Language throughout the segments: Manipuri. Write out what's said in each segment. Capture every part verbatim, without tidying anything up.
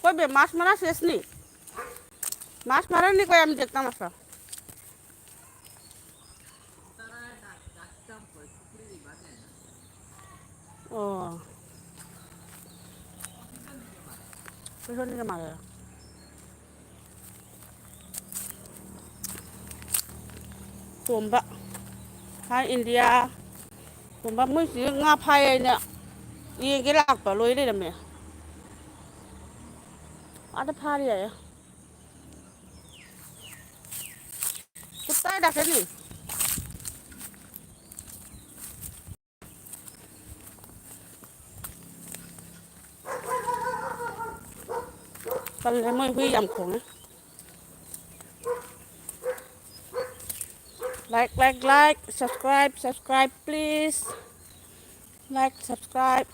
अबे, माछ मारा शेष नहीं। माछ मारा नहीं कोई, हम देखता मसला। ꯑꯣ꯫ ꯀꯩꯁꯨ ꯅꯠꯇꯦ ꯃꯥꯜꯂꯦ꯫ ꯇꯣꯝꯕ꯫ ꯍꯥꯏ ꯏꯟꯗꯤꯌꯥ꯫ ꯇꯣꯝꯕ, ꯃꯣꯏꯁꯤ ꯉꯥ ꯐꯥꯏ ꯍꯥꯏꯅ ꯌꯦꯡꯒꯦ ꯂꯥꯛꯄ ꯂꯣꯏ ꯂꯩꯔꯝꯃꯦ꯫ ꯑꯥꯗ ꯐꯥꯔꯤ ꯍꯥꯏꯌꯦ꯫ ꯀꯨꯠꯇꯥꯏ ꯗꯥꯛꯇꯔꯅꯤ꯫ ꯇꯜꯂꯦ, ꯃꯣꯏ ꯍꯨꯏ ꯌꯥꯝ ꯈꯣꯡꯉꯦ꯫ Like, like, like, subscribe, subscribe, please. Like, subscribe.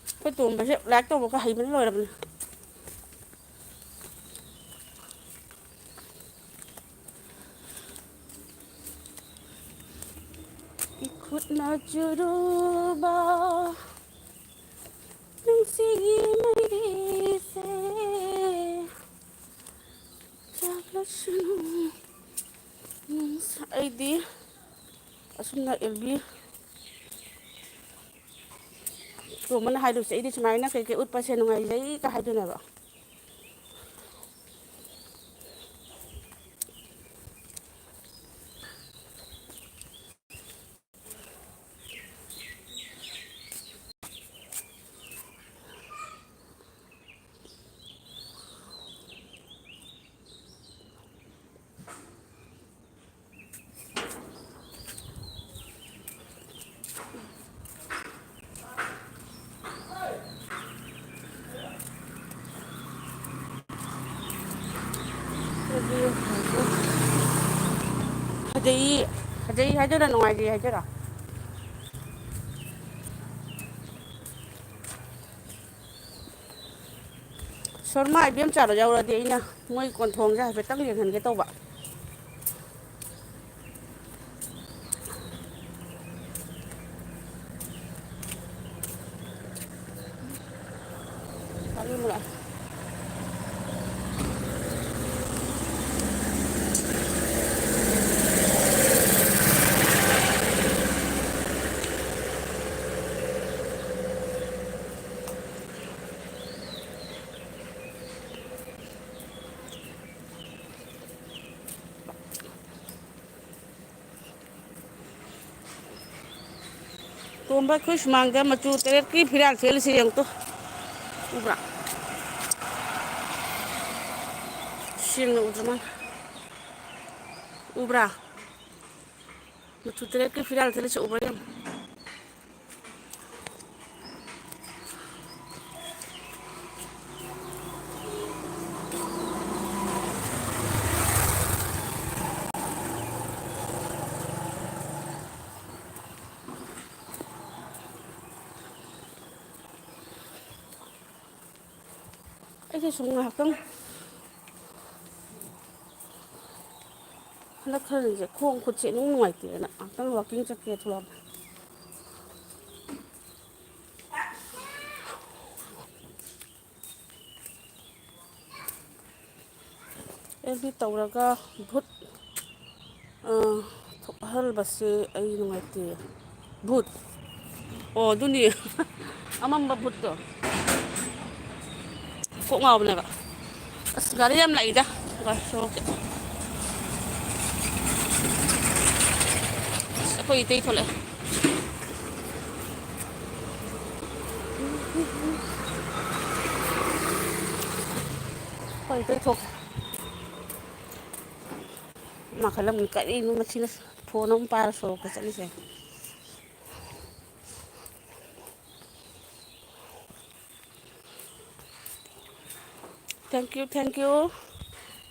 ꯑꯩꯈꯣꯏ ꯇꯣꯝꯕꯁꯦ like ꯇꯧꯕꯒ ꯍꯩꯕꯅ ꯂꯣꯏꯔꯕꯅꯤ꯫ ꯏꯈꯨꯠꯅ ꯆꯨꯔꯨꯕ ꯅꯨꯡꯁꯤꯒꯤ ꯃꯩꯔꯤꯁꯦ ꯆꯥꯛꯂꯁꯅꯨ꯫ ꯎꯝ, ꯑꯩꯗꯤ ꯑꯁꯨꯝꯅ ꯑꯦꯜꯕꯤ ꯇꯣꯝꯕꯅ ꯍꯥꯏꯗꯣꯏꯁꯦ, ꯑꯩꯗꯤ ꯁꯨꯃꯥꯏꯅ ꯀꯩꯀꯩ ꯎꯠꯄꯁꯦ ꯅꯨꯡꯉꯥꯏꯖꯩꯒ ꯍꯥꯏꯗꯣꯏꯅꯦꯕ꯫ ꯐꯖꯩ, ꯐꯖꯩ ꯍꯥꯏꯗꯣꯏꯔꯥ, ꯅꯨꯡꯉꯥꯏꯖꯩ ꯍꯥꯏꯗꯣꯏꯔꯥ? ꯁꯣꯔꯃꯥ ꯏꯕꯦꯝꯆꯥꯗꯣ ꯌꯥꯎꯔꯗꯤ ꯑꯩꯅ ꯃꯣꯏ ꯀꯣꯟꯊꯣꯡꯁꯦ ꯍꯥꯏꯐꯦꯠꯇꯪ ꯌꯦꯡꯍꯟꯒꯦ ꯇꯧꯕ꯫ ꯒꯥꯔꯤ ꯑꯃꯨꯛ ꯂꯥꯛꯑꯦ꯫ ꯇꯣꯝꯕ, ꯑꯩꯈꯣꯏ ꯁꯨꯃꯥꯡꯗ ꯃꯆꯨ ꯇꯔꯦꯠꯀꯤ ꯐꯤꯔꯥꯜ ꯁꯦꯠꯂꯤꯁꯦ ꯌꯦꯡꯉꯨ ꯇꯨ꯫ ꯎꯕ꯭ꯔꯥ? ꯁꯦꯡꯅ ꯎꯗ꯭ꯔ ꯃꯥꯜꯂꯦ꯫ ꯎꯕ꯭ꯔꯥ? ꯃꯆꯨ ꯇꯔꯦꯠꯀꯤ ꯐꯤꯔꯥꯜ ꯁꯦꯠꯂꯤꯁꯦ ꯎꯕ꯭ꯔꯥ ꯌꯦꯡꯉꯨ꯫ ꯑꯩꯁꯦ ꯁꯨꯝ ꯉꯥꯏꯍꯥꯛꯇꯪ, ꯍꯟꯗꯛ ꯈꯔꯅꯤꯁꯦ ꯈꯣꯡ ꯈꯨꯠꯁꯦ ꯏꯅꯨꯡ ꯅꯨꯡꯉꯥꯏꯇꯦꯅ ꯉꯥꯏꯍꯥꯛꯇꯪ walking ꯆꯠꯀꯦ ꯊꯣꯛꯂꯛꯑꯕ꯫ ꯑꯦꯜ ꯕꯤ ꯇꯧꯔꯒ ꯚꯨꯠ, ꯑ, ꯊꯣꯛꯍꯜꯂꯕꯁꯦ ꯑꯩ ꯅꯨꯡꯉꯥꯏꯇꯦ꯫ ꯚꯨꯠ꯫ ꯑꯣ, ꯑꯗꯨꯅꯤ꯫ ꯑꯃꯝꯕ ꯚꯨꯠꯇꯣ꯫ ꯀꯣꯛ ꯉꯥꯎꯕꯅꯦꯕ꯫ ꯑꯁ, ꯒꯥꯔꯤ ꯌꯥꯝ ꯂꯥꯛꯏꯗ꯫ ꯁꯣꯔꯣꯛꯁꯦ꯫ ꯑꯁ, ꯑꯩꯈꯣꯏ ꯏꯇꯩ ꯊꯣꯛꯂꯛꯑꯦ꯫ ꯑꯩꯈꯣꯏ ꯏꯇꯩ ꯊꯣꯛꯂꯛꯑꯦ꯫ ꯃꯥ ꯈꯜꯂꯝꯅꯤ, "ꯀꯔꯤꯅꯣ ꯃꯁꯤꯅ ꯐꯣꯟ ꯑꯃ ꯄꯥꯏꯔ ꯁꯣꯔꯣꯛꯇ ꯆꯠꯂꯤꯁꯦ?" Thank you, thank you.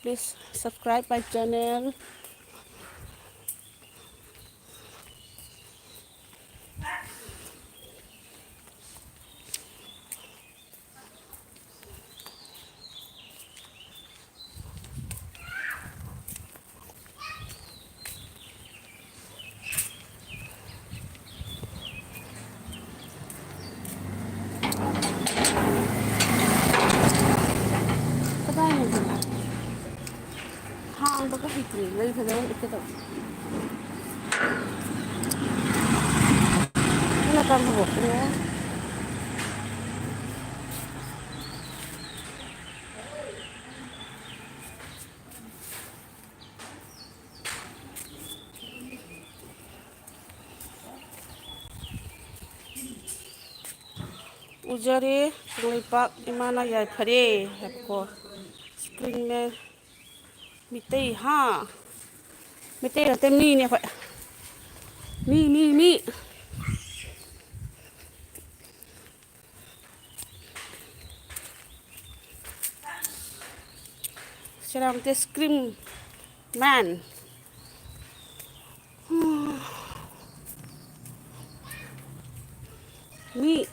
Please subscribe my channel. ꯂꯩ ꯐꯖꯅ ꯎꯠꯀꯦ ꯇꯧꯕ꯫ ꯅꯪꯅ ꯀꯔꯝꯕ ꯍꯧꯔꯛꯄꯅꯣ? ꯎꯖꯔꯦ, ꯀꯪꯂꯩꯄꯥꯛ ꯏꯃꯥꯅ ꯌꯥꯏꯐꯔꯦ ꯍꯥꯏꯕꯀꯣ꯫ Spring man꯫ ꯃꯤꯇꯩ, ꯍꯥ? ꯃꯤꯇꯩ ꯅꯠꯇꯦ, ꯃꯤꯅꯦ ꯑꯩꯈꯣꯏ꯫ ꯃꯤ, ꯃꯤ, ꯃꯤ꯫ ꯁꯦꯔꯥꯝꯇꯦ scream man꯫ ꯃꯤ꯫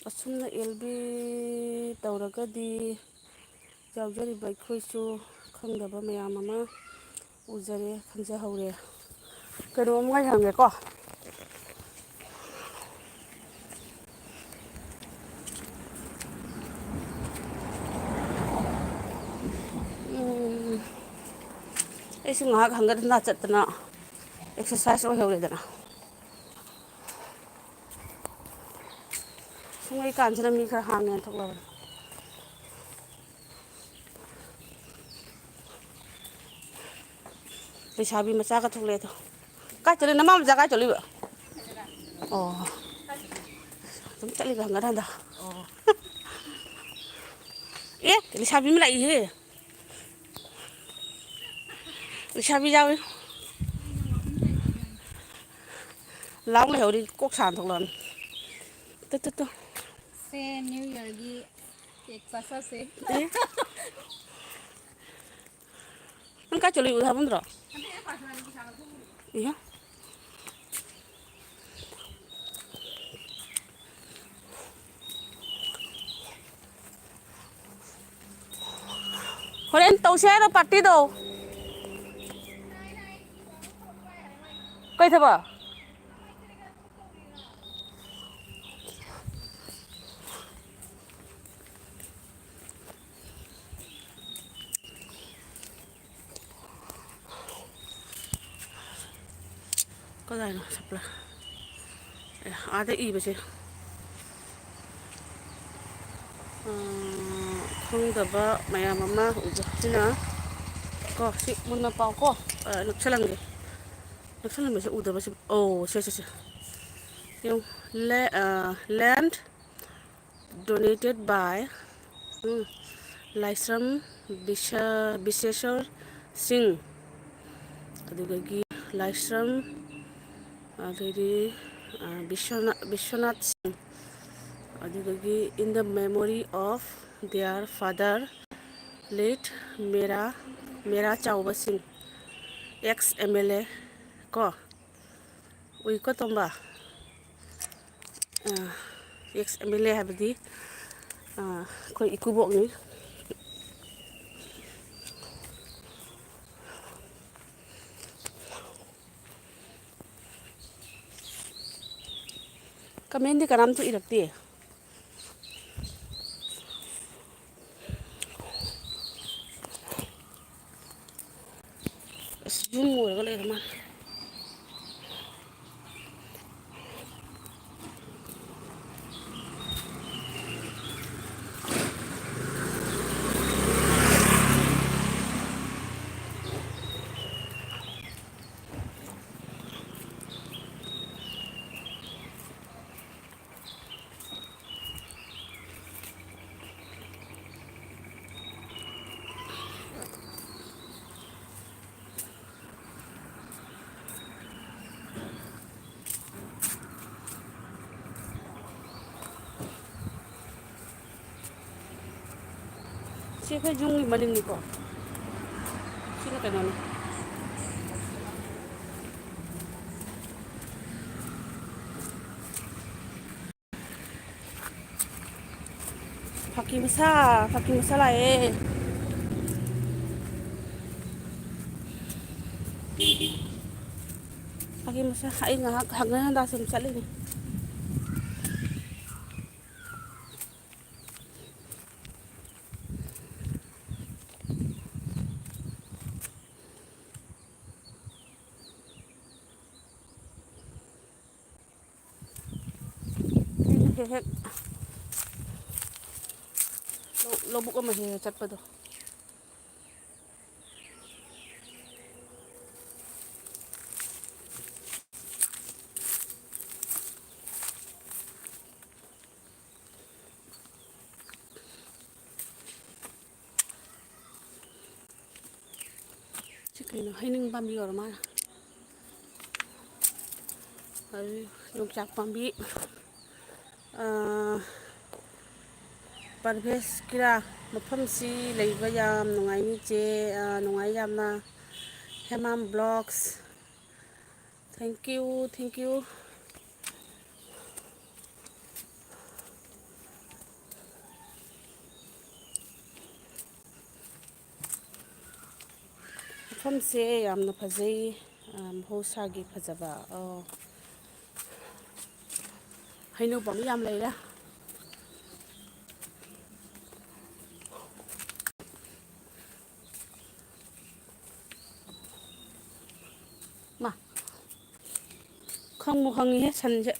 ꯑꯁꯨꯝꯅ ꯑꯦꯜ ꯕꯤ ꯇꯧꯔꯒꯗꯤ ꯌꯥꯎꯖꯔꯤꯕ ꯑꯩꯈꯣꯏꯁꯨ ꯈꯪꯗꯕ ꯃꯌꯥꯝ ꯑꯃ ꯎꯖꯔꯦ, ꯈꯪꯖꯍꯧꯔꯦ꯫ ꯀꯩꯅꯣꯝꯒ ꯍꯪꯒꯦꯀꯣ꯫ ꯎꯝ, ꯑꯩꯁꯨ ꯉꯥꯏꯍꯥꯛ ꯍꯪꯒꯠ ꯍꯟꯗ ꯆꯠꯇꯅ exercise ꯑꯣꯏꯍꯧꯔꯦꯗꯅ꯫ ꯁꯨꯡꯂꯩ ꯀꯥꯟꯁꯤꯗ ꯃꯤ ꯈꯔ ꯍꯥꯡꯉꯦꯅ ꯊꯣꯛꯂꯕꯅꯤ꯫ ꯂꯩꯁꯥꯕꯤ ꯃꯆꯥꯒ ꯊꯣꯛꯂꯛꯑꯦ ꯑꯗꯣ꯫ ꯀꯥꯏ ꯆꯠꯂꯤ? ꯅꯃꯥ ꯃꯆꯥ ꯀꯥꯏ ꯆꯠꯂꯤꯕ? ꯑꯣ꯫ ꯑꯗꯨꯝ ꯆꯠꯂꯤꯕ ꯍꯪꯒꯠ ꯍꯟꯗ꯫ ꯑꯣ꯫ ꯑꯦ, ꯂꯩꯁꯥꯕꯤ ꯑꯃ ꯂꯥꯛꯏꯍꯦ꯫ ꯂꯩꯁꯥꯕꯤ ꯌꯥꯎꯏ꯫ ꯂꯥꯎ ꯂꯩꯍꯧꯔꯤ, ꯀꯣꯛ ꯁꯥꯟꯅ ꯊꯣꯛꯂꯛꯑꯕꯅꯤ꯫ ꯇꯨ, ꯇꯨ, ꯇꯨ꯫ ꯁꯦ, ꯅ꯭ꯌꯨ ꯌꯔꯒꯤ ꯀꯦꯛ ꯆꯥꯊꯁꯦ꯫ ꯑꯦ꯫ ꯅꯪ ꯀꯥꯏ ꯆꯠꯂꯨꯏ? ꯎ ꯊꯥꯐꯝꯗ꯭ꯔꯣ? ꯏꯍꯦ꯫ ꯍꯣꯔꯦꯟ ꯇꯧꯁꯦ ꯍꯥꯏꯔꯣ ꯄꯥꯔꯇꯤꯗꯣ? ꯀꯩ ꯊꯕꯛ? ꯀꯗꯥꯏꯅꯣ ꯁꯄ꯭ꯂꯥꯏ? ꯑꯦ, ꯑꯥꯗ ꯏꯕꯁꯦ꯫ ꯑꯥ, ꯈꯪꯗꯕ ꯃꯌꯥꯝ ꯑꯃ ꯎꯕꯁꯤꯅ ꯀꯣ, ꯁꯤ ꯃꯨꯟꯅ ꯄꯥꯎꯀꯣ꯫ ꯑꯥ, ꯅꯛꯁꯜꯍꯟꯒꯦ꯫ ꯅꯛꯁꯜꯍꯟꯕꯁꯦ ꯎꯗꯕꯁꯦ꯫ ꯑꯣ, ꯁꯦ, ꯁꯦ, ꯁꯦ꯫ ꯌꯦꯡꯉꯨ꯫ ꯂꯦ-, ꯑꯥ, land donated by, ꯎꯝ, ꯂꯥꯏꯁ꯭ꯔꯝ ꯕꯤꯁ-, ꯕꯤꯁꯦꯁꯣꯔ ꯁꯤꯡ, ꯑꯗꯨꯗꯒꯤ ꯂꯥꯏꯁ꯭ꯔꯝ, ꯑꯗꯩꯗꯤ, ꯑ, ꯕꯤꯁ꯭ꯋꯅꯥ-, ꯕꯤꯁ꯭ꯋꯅꯥꯊ ꯁꯤꯡ, ꯑꯗꯨꯗꯒꯤ in the memory of their father, late ꯃꯦꯔꯥ, ꯃꯦꯔꯥ ꯆꯥꯎꯕ ꯁꯤꯡ, ex M L A ꯀꯣ꯫ ꯎꯏꯀꯣ ꯇꯣꯝꯕ? ꯑ, ex M L A ꯍꯥꯏꯕꯗꯤ, ꯑ, ꯑꯩꯈꯣꯏ ꯏꯀꯨꯕꯣꯛꯅꯤ꯫ ꯀꯃꯦꯟꯗꯤ ꯀꯅꯥꯝꯇ ꯏꯔꯛꯇꯦ꯫ ꯑꯁ, ꯌꯨꯝ ꯑꯣꯏꯔꯒ ꯂꯩꯔ ꯃꯥꯜꯂꯦ꯫ ꯁꯤ ꯑꯩꯈꯣꯏ ꯌꯨꯝꯒꯤ ꯃꯅꯤꯡꯅꯤꯀꯣ꯫ ꯁꯤꯅ ꯀꯩꯅꯣꯅꯤ꯫ ꯐꯥꯀꯤ ꯃꯁꯥ, ꯐꯥꯀꯤ ꯃꯁꯥ ꯂꯥꯛꯑꯦ꯫ ꯐꯥꯀꯤ ꯃꯁꯥ, ꯑꯩ ꯉꯥꯏꯍꯥꯛ ꯍꯪꯒꯠ ꯍꯟꯗ ꯁꯨꯝ ꯆꯠꯂꯤꯅꯤ꯫ ꯑꯩꯅ ꯍꯦꯛ ꯍꯦꯛ ꯂꯧ-, ꯂꯧꯕꯨꯛ ꯑꯃ ꯍꯦꯛ ꯍꯦꯛ ꯆꯠꯄꯗꯣ꯫ ꯁꯤ ꯀꯩꯅꯣ? ꯍꯩꯅꯤꯡ ꯄꯥꯝꯕꯤ ꯑꯣꯏꯔ ꯃꯥꯜꯂꯦ꯫ ꯑꯗꯨ ꯌꯣꯡꯆꯥꯛ ꯄꯥꯝꯕꯤ꯫ ꯑꯥ, ꯄꯔꯚꯦꯁ ꯀꯤꯔꯥ, ꯃꯐꯝꯁꯤ ꯂꯩꯕ ꯌꯥꯝ ꯅꯨꯡꯉꯥꯏꯅꯤ ꯆꯦ꯫ ꯑꯥ, ꯅꯨꯡꯉꯥꯏ ꯌꯥꯝꯅ꯫ Hemam blocks. Thank you, thank you꯫ ꯃꯐꯝꯁꯦ ꯌꯥꯝꯅ ꯐꯖꯩ, ꯑ, ꯃꯍꯧꯁꯥꯒꯤ ꯐꯖꯕ꯫ ꯑꯣ, ꯍꯩꯅꯧ ꯄꯥꯝꯕꯤ ꯌꯥꯝ ꯂꯩꯔꯦ꯫ ꯃꯥ, ꯈꯪꯕꯨ ꯈꯪꯉꯤꯍꯦ ꯁꯟꯁꯦ꯫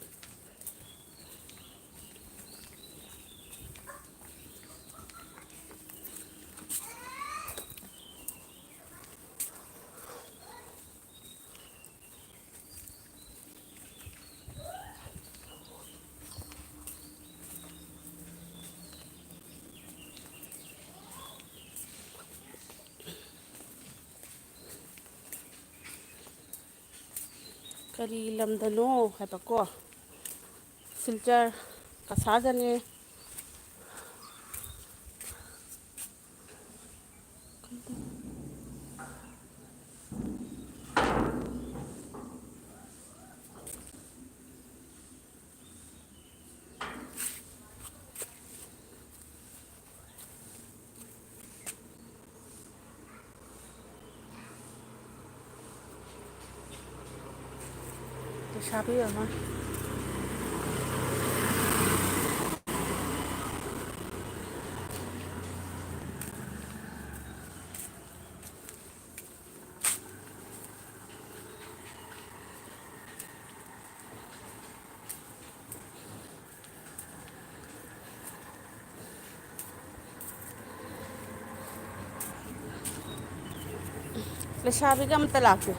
ꯀꯔꯤ ꯂꯝꯗꯅꯣ ꯍꯥꯏꯕꯀꯣ꯫ ꯁꯤꯜꯆꯔ ꯀꯁꯥꯗꯅꯦ꯫ ꯂꯩꯁꯥꯕꯤ ꯑꯃ꯫ ꯂꯩꯁꯥꯕꯤꯒ ꯑꯝꯇ ꯂꯥꯛꯇꯦ꯫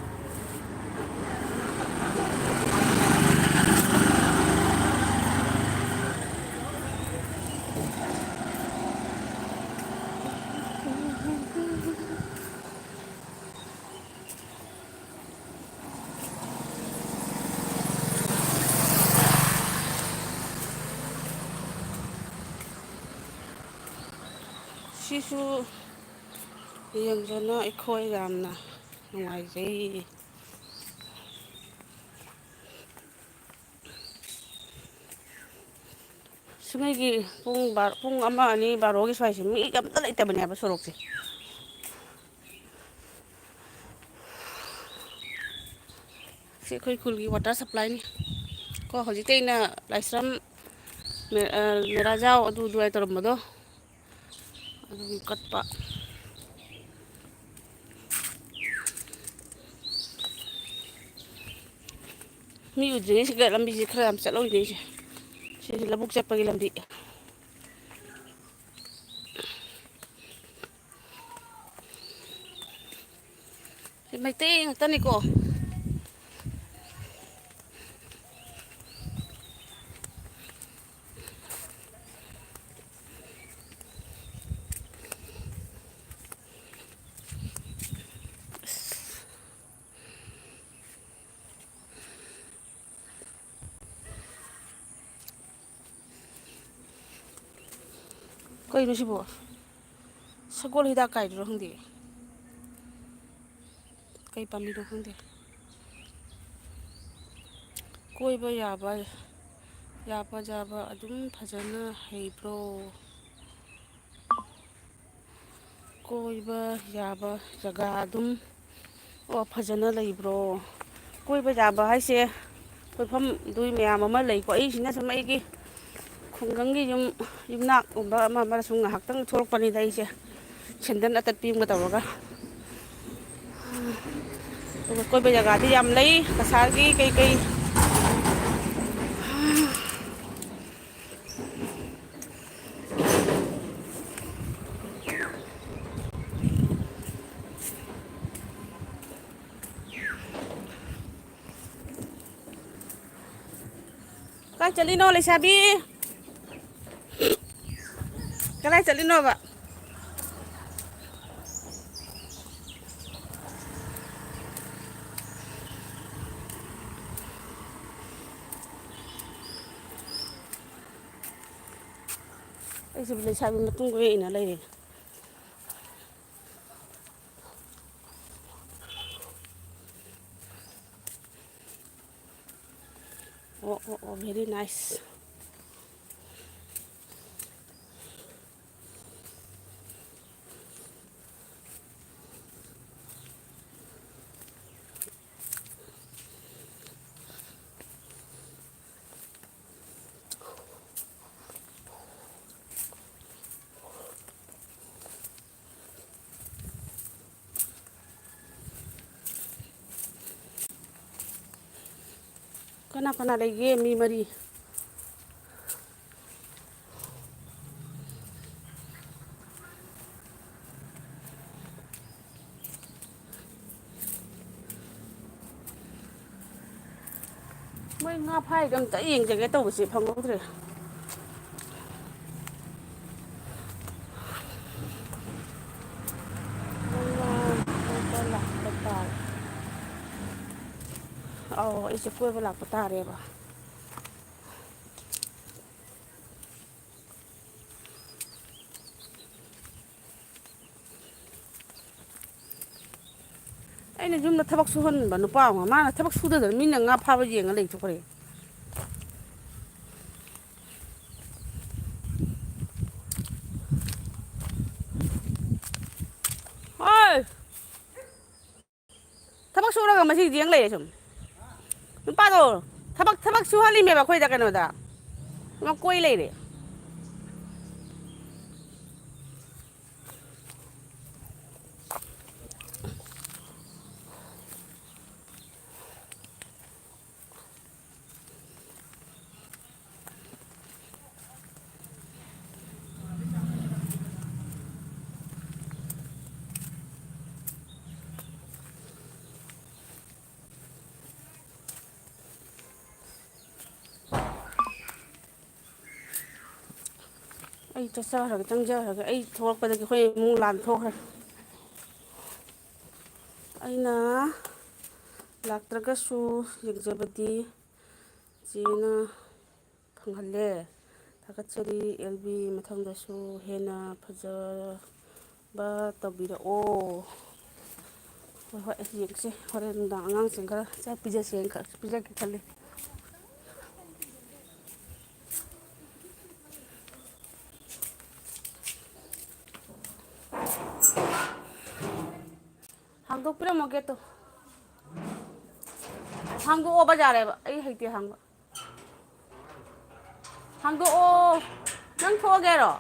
ꯁꯤꯁꯨ ꯌꯦꯡꯗꯅ ꯑꯩꯈꯣꯏ ꯌꯥꯝꯅ ꯅꯨꯡꯉꯥꯏꯖꯩ꯫ ꯁꯤꯉꯩꯒꯤ ꯄꯨꯡ ꯕꯥꯔꯣ, ꯄꯨꯡ ꯑꯃ, ꯑꯅꯤ, ꯕꯥꯔꯣꯒꯤ ꯁ꯭ꯋꯥꯏꯁꯦ ꯃꯤ ꯑꯝꯇ ꯂꯩꯇꯕꯅꯦꯕ ꯁꯣꯔꯣꯛꯁꯦ꯫ ꯁꯤ ꯑꯩꯈꯣꯏ ꯈꯨꯜꯒꯤ water supplyꯅꯤ ꯀꯣ꯫ ꯍꯧꯖꯤꯛꯇ ꯑꯩꯅ ꯂꯥꯏꯁ꯭ꯔꯝ ꯃꯦ-, ꯑ, ꯃꯦꯔꯥꯖꯥꯎ ꯑꯗꯨ ꯑꯗꯨꯋꯥꯏ ꯇꯧꯔꯝꯕꯗꯣ ꯑꯗꯨꯒꯤ ꯀꯠꯄ꯫ ꯃꯤ ꯎꯗ꯭ꯔꯤꯉꯩꯁꯤꯗ ꯂꯝꯕꯤꯁꯦ ꯈꯔ ꯌꯥꯝ ꯆꯠꯍꯧꯗꯣꯏꯁꯦ꯫ ꯁꯤꯁꯦ ꯂꯧꯕꯨꯛ ꯆꯠꯄꯒꯤ ꯂꯝꯕꯤ꯫ ꯁꯤ ꯃꯩꯇꯩ ꯉꯥꯛꯇꯅꯤꯀꯣ꯫ ꯀꯩꯅꯣ ꯁꯤꯕꯣ? ꯁꯒꯣꯜ ꯍꯤꯗꯥꯛ ꯀꯥꯏꯗꯨꯔꯣ ꯈꯪꯗꯦ꯫ ꯀꯩ ꯄꯥꯝꯕꯤꯅꯣ ꯈꯪꯗꯦ꯫ ꯀꯣꯏꯕ ꯌꯥꯕ, ꯌꯥꯕ, ꯌꯥꯕ ꯑꯗꯨꯝ ꯐꯖꯅ ꯍꯩꯕ꯭ꯔꯣ? ꯀꯣꯏꯕ ꯌꯥꯕ ꯖꯒꯥ ꯑꯗꯨꯝ, ꯑꯣ, ꯐꯖꯅ ꯂꯩꯕ꯭ꯔꯣ? ꯀꯣꯏꯕ ꯌꯥꯕ ꯍꯥꯏꯁꯦ ꯀꯣꯏꯐꯝꯗꯨ ꯃꯌꯥꯝ ꯑꯃ ꯂꯩꯀꯣ꯫ ꯑꯩꯁꯤꯅ ꯁꯨꯝ ꯑꯩꯒꯤ ꯈꯨꯡꯒꯪꯒꯤ ꯌꯨꯝ, ꯌꯨꯝꯅꯥꯛꯀꯨꯝꯕ ꯑꯃ ꯑꯃꯗ ꯁꯨꯝ ꯉꯥꯏꯍꯥꯛꯇꯪ ꯊꯣꯛꯂꯛꯄꯅꯤꯗ ꯑꯩꯁꯦ꯫ ꯁꯦꯟꯗꯜ ꯑꯇꯠꯄꯤ ꯑꯃꯒ ꯇꯧꯔꯒ꯫ ꯑꯗꯨꯒ ꯀꯣꯏꯕ ꯖꯒꯥꯗꯤ ꯌꯥꯝ ꯂꯩ, ꯀꯁꯥꯔꯒꯤ ꯀꯩꯀꯩ꯫ ꯀꯥꯏ ꯆꯠꯂꯤꯅꯣ ꯂꯩꯁꯥꯕꯤ? ꯀꯗꯥꯏ ꯆꯠꯂꯤꯅꯣꯕ? ꯑꯩꯁꯤꯕꯨ ꯂꯩꯁꯥꯕꯤ ꯃꯇꯨꯡ ꯀꯣꯏꯅ ꯏꯟꯅ ꯂꯩꯔꯦ꯫ ꯑꯣ, ꯑꯣ, ꯑꯣ, very nice꯫ ꯀꯅꯥ ꯀꯅꯥ ꯂꯩꯒꯦ? ꯃꯤ ꯃꯔꯤ꯫ ꯃꯣꯏ ꯉꯥ ꯐꯥꯏꯗꯣ ꯑꯝꯇ ꯌꯦꯡꯖꯒꯦ ꯇꯧꯕꯁꯦ ꯐꯪꯍꯧꯗ꯭ꯔꯦ꯫ ꯀꯣꯏꯕ ꯂꯥꯛꯄ ꯇꯥꯔꯦ꯫ ꯑꯧ, ꯑꯩꯁꯦ ꯀꯣꯏꯕ ꯂꯥꯛꯄ ꯇꯥꯔꯦꯕ꯫ ꯑꯩꯅ ꯌꯨꯝꯗ ꯊꯕꯛ ꯁꯨꯍꯟꯕ ꯅꯨꯄꯥ ꯑꯃ, ꯃꯥꯅ ꯊꯕꯛ ꯁꯨꯗꯗꯅ ꯃꯤꯅ ꯉꯥ ꯐꯥꯕ ꯌꯦꯡꯉ ꯂꯩꯊꯣꯛꯈ꯭ꯔꯦ꯫ ꯍꯣꯏ꯫ ꯊꯕꯛ ꯁꯨꯔꯒ ꯃꯁꯤ ꯌꯦꯡ ꯂꯩꯔꯦ ꯁꯨꯝ꯫ ꯅꯨꯄꯥꯗꯣ ꯊꯕꯛ, ꯊꯕꯛ ꯁꯨꯍꯜꯂꯤꯃꯦꯕ ꯑꯩꯈꯣꯏꯗ, ꯀꯩꯅꯣꯗ꯫ ꯃꯥ ꯀꯣꯏ ꯂꯩꯔꯦ꯫ ꯑꯩ ꯆꯠꯆꯈ꯭ꯔꯒꯦ, ꯆꯪꯖꯈ꯭ꯔꯒꯦ꯫ ꯑꯩ ꯊꯣꯛꯂꯛꯄꯗꯒꯤ ꯑꯩꯈꯣꯏ ꯏꯃꯨꯡ ꯂꯥꯟ ꯊꯣꯛꯈ꯭ꯔꯦ꯫ ꯑꯩꯅ ꯂꯥꯛꯇ꯭ꯔꯒꯁꯨ ꯌꯦꯡꯖꯕꯗꯤ ꯆꯦꯅ ꯐꯪꯍꯜꯂꯦ꯫ ꯊꯥꯒꯠꯆꯔꯤ ꯑꯦꯜ ꯕꯤ, ꯃꯊꯪꯗꯁꯨ ꯍꯦꯟꯅ ꯐꯖꯕ ꯇꯧꯕꯤꯔꯛꯑꯣ꯫ ꯍꯣꯏ, ꯍꯣꯏ, ꯌꯦꯡꯁꯦ꯫ ꯍꯣꯔꯦꯟ ꯅꯨꯡꯗꯥꯡ ꯑꯉꯥꯡꯁꯤꯡ ꯈꯔ ꯆꯥꯛ ꯄꯤꯖꯁꯦꯅ ꯈꯔ ꯄꯤꯖꯒꯦ ꯈꯜꯂꯤ꯫ ꯍꯥꯡꯗꯣꯛꯄꯤꯔꯝꯃꯣ ꯒꯦꯠꯇꯣ꯫ ꯍꯥꯡꯗꯣꯛꯑꯣ, ꯕꯖꯥꯔꯅꯦꯕ꯫ ꯑꯩ ꯍꯩꯇꯦ ꯍꯥꯡꯕ꯫ ꯍꯥꯡꯗꯣꯛꯑꯣ꯫ ꯅꯪ ꯊꯣꯛꯑꯒꯦ ꯍꯥꯏꯔꯣ?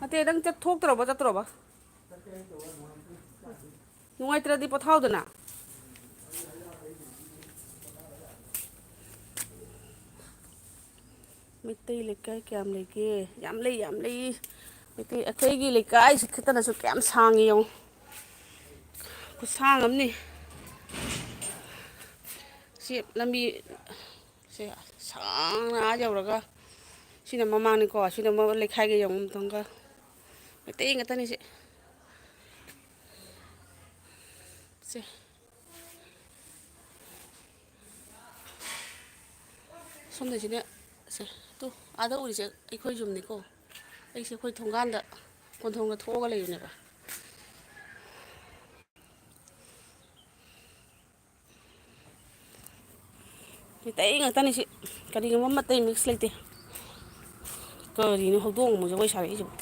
ꯅꯠꯇꯦ, ꯅꯪ ꯆꯠ-, ꯊꯣꯛꯇ꯭ꯔꯣꯕ, ꯆꯠꯇ꯭ꯔꯣꯕ? ꯅꯨꯡꯉꯥꯏꯇ꯭ꯔꯗꯤ ꯄꯣꯊꯥꯎꯗꯅ꯫ ꯃꯩꯇꯩ ꯂꯩꯀꯥꯏ ꯀꯌꯥꯝ ꯂꯩꯒꯦ? ꯌꯥꯝ ꯂꯩ, ꯌꯥꯝ ꯂꯩ꯫ ꯃꯩꯇꯩ, ꯑꯩꯈꯣꯏꯒꯤ ꯂꯩꯀꯥꯏꯁꯤ ꯈꯛꯇꯅꯁꯨ ꯀꯌꯥꯝ ꯁꯥꯡꯉꯤ ꯌꯦꯡꯉꯨ꯫ ꯈꯨꯁꯥꯡ ꯑꯃꯅꯤ꯫ ꯁꯤ ꯂꯝꯕꯤ ꯁꯦ ꯁꯥꯡꯅ ꯑꯥ ꯌꯧꯔꯒ, ꯁꯤꯅ ꯃꯃꯥꯡꯅꯤꯀꯣ, ꯁꯤꯅ ꯃ-, ꯂꯩꯈꯥꯏꯒ ꯌꯧꯕ ꯃꯇꯝꯒ꯫ ꯃꯩꯇꯩ ꯉꯥꯛꯇꯅꯤ ꯁꯤ꯫ ꯁꯦ꯫ ꯁꯣꯝꯗꯁꯤꯅ, ꯁꯦ, ꯇꯨ, ꯑꯥꯗ ꯎꯔꯤꯁꯦ ꯑꯩꯈꯣꯏ ꯌꯨꯝꯅꯤꯀꯣ꯫ ꯑꯩꯁꯦ ꯑꯩꯈꯣꯏ ꯊꯣꯡꯒꯥꯟꯗ, ꯀꯣꯟꯊꯣꯡꯗ ꯊꯣꯛꯑꯒ ꯂꯩꯕꯅꯦꯕ꯫ ꯃꯩꯇꯩ ꯉꯥꯛꯇꯅꯤ ꯁꯤ꯫ ꯀꯔꯤꯒꯨꯝꯕ ꯑꯃꯠꯇ mix ꯂꯩꯇꯦ꯫ ꯀꯔꯤꯅꯣ ꯍꯧꯗꯣꯡ ꯑꯃꯨꯛ ꯖꯒꯣꯏ ꯁꯥꯔꯛꯏꯁꯤꯕꯣ?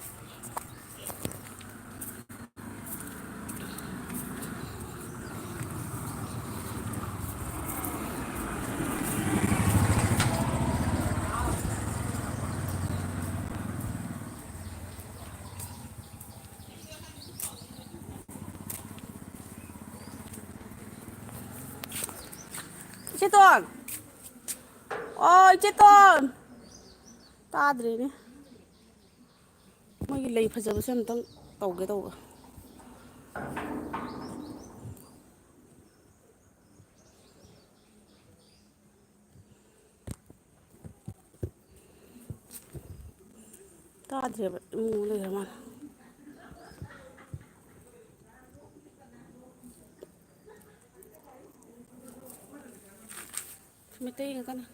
ꯏꯆꯦꯇꯣꯟ! ꯑꯣ, ꯏꯆꯦꯇꯣꯟ! ꯇꯥꯗ꯭ꯔꯦꯅꯦ꯫ ꯃꯣꯏꯒꯤ ꯂꯩ ꯐꯖꯕꯁꯦ ꯑꯝꯇꯪ ꯇꯧꯒꯦ ꯇꯧꯕ꯫ ꯇꯥꯗ꯭ꯔꯦꯕ, ꯏꯃꯨꯡ ꯂꯩꯈ꯭ꯔ ꯃꯥꯜꯂꯦ꯫ ꯃꯩꯇꯩ ꯉꯥꯛꯇꯅꯦ꯫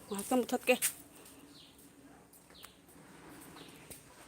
ꯉꯥꯏꯍꯥꯛꯇꯪ ꯃꯨꯊꯠꯀꯦ꯫